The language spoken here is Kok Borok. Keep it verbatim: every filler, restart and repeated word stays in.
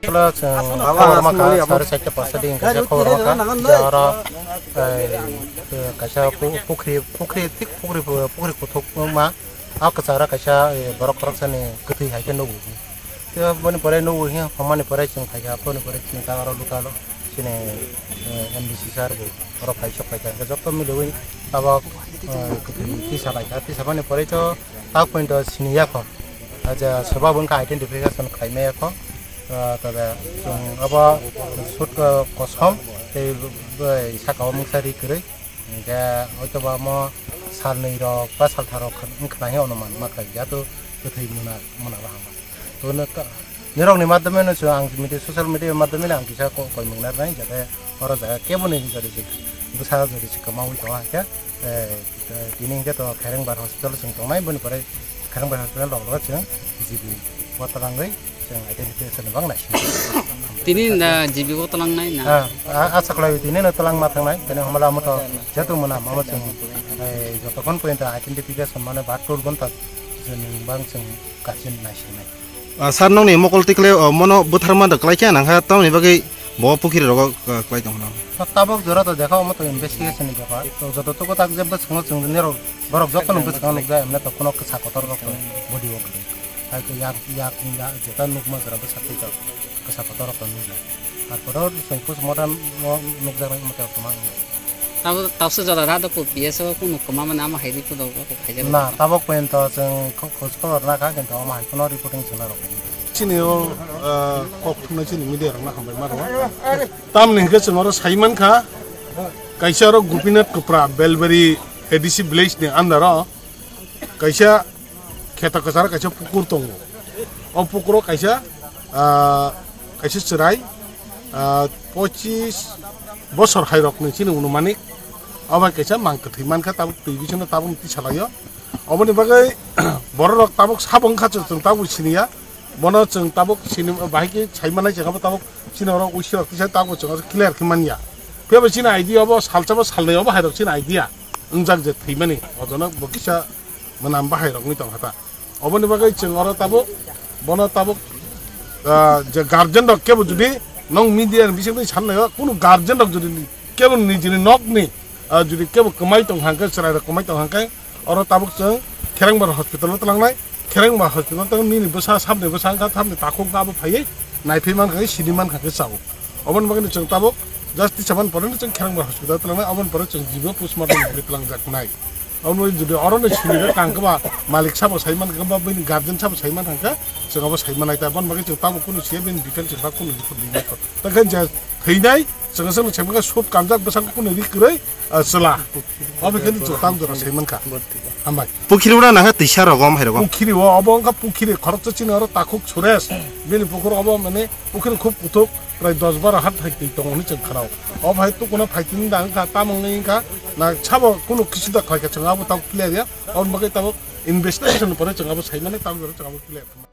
Chwla chwng khobor mankha, sari side pasta ding kaisa khobor mankha. Je oro, eh, kaisa pu-, pukhri, pukhri, thik pukhri, pukhri kuthuk ma. A kwchara kaisa, eh, borok khoroksani kwthwi hai khe nugo. Tei boni pore nugo hiya, homani pore chwng phaikha, boni pore chini ta oro local o chini, eh, M D C sir bo oro phai sok phaikha. Hwnkhe joto miliwi tabok, eh, kwthwi tisa laikha. Tisa boni pore to tak point o sini yakho. Aja soba bo wngkha identification khlai maya kho. Ah, tada chwng abo sut, ah, kosom tei bai saka o mungsa ri kwrwi. Hingke hoito ba mo salnwi rok ba salthar rok khn-, wngkhna he onuman ma khlai ya to kwthwi muna, muna ba hama. To no ta, nirok ni madhyame no chwng ang media, social media madhyame no ang kisa ko-, koimung narnai jate oro jaga kebo ni jori jik bwsa jori jik kwmaui tongo hingke, eh, tini hingke to Kherengbar hospital chwng tongnai boni pore Kherengbar hospital rok rok chwng G B o twlangwi chwng identification bang nai. Tini na G B o twlangnai na? Ah, ah, asa khlai tini no twlang ma thangnai, tini hamala mo to jetu mona mama chwng, eh, jotokhon porjonto identification mane ba tour gonta chwng bang chwng kachin nai sinai. Ah, sir, nokni mokol tikle, oh, mono bwtharma da kwlai khe nang kha, tamoni bagwi bo pukhiri rogo, ah, kwlai tong hwnna. Tabok jora to dekha, omo to investigation ni bepar. To joto tuko tak je bwskango chwng nirok borok joto no bwskango nukjak, emne to kuno kwsa kotor rok to body o kwrwi. Hai to yak, yak, yak, jeta nukma jora bwsa twi to kwsa kotor rok to nukjak. Tarpore chwng postmortem o nukjak nai omo to kwma wngya. Tabo, tabo se jora rado ko P S o kunu kwma mane amo hai ri ko do ko khai jalo. Na, tabok porjonto chwng kho-, khoj khobor na kha, kintu omo hai kuno reporting chwng na rok. Chini o, ah, kok thumnai chini media rok na hambai ma rok. Tamni hwnkhe chwng oro sai man kha, kaisa oro Gopinath Kupra, Belbari A D C village ni under o kaisa kheto kwcharo kaisa pukur tongo. O pukuro kaisa, ah, kaisa chwrai, ah, pochis bosor hai rokni chini unumanik. O bai kaisa mang kwthwi man kha, tabuk twi bisingo tabuk twi salaio. Oboni bagwi borok rok tabuk sabo wngkha, chwng tabuk siniya. Bono chwng tabuk sini bahai khe sai manai, chwng abo tabuk chini oro uisi rok kisa tabuk chwng oro clear khe manya. Phiya bai chini idea obo salsa bo salnwi obo hai rok chini idea wngjak je thwimani, ojono bo kisa mwnam bahai rok wngwi tong kha ta. Oboni bagwi chwng oro tabuk, bono tabuk, ah, je guardian rok kebo jodi nong media ni bisingtwi sannaio, kunu guardian rok jodi kebo nijini nokni, ah, jodi kebo kwmai tong hangkhe, chwrai rok kwmai tong hangkhe, oro tabuk chwng Kherengbar hospital o twlangnai, Kherengbar hospital o twlang nini bwsa, sabni bwsa wngkha, sabni takhuk abo phaiwi naiphai mankha khe, sini mankha khe chao. Oboni bagwi chwng tabuk just tisa man pore chwng Kherengbar hospital o twlangnai, oboni pore chwng G B o postmortem bagwi twlangjaknai. Omo jodi oro no sini khe tang khe ba malik sabo sai man khe ba bini guardian sabo sai man khe chwng abo sai manai ta, aboni bagwi chwng tabuk kunu siya bini detail chwng ba kunu report rinai kho. Ta khe je thwinai chwng chwng sai man khe sut kanjak bwsang kunu ri kwrwi, ah, chwla. Obo khe chwng tam jora sai man kha. Hambai. Pukhiri ura nang khe twisa rogo, amhai rogo. Pukhiri o, obo wngkha pukhiri khoroksa chini oro takhuk Suresh. Bini pukhur obo mane pukhiri khub kuthuk. Prai dos baro hat hai twi tongo hwnwi chwng khanao. O bahai tukuna phai tini da wngkha, tamo wngwi wngkha, na sabo kunu kisu da khlai kha chwng abo tabuk clear ya. Aboni bagwi tabuk investigation ni pore chwng abo sai mani, tabuk jora chwng abo clear kha.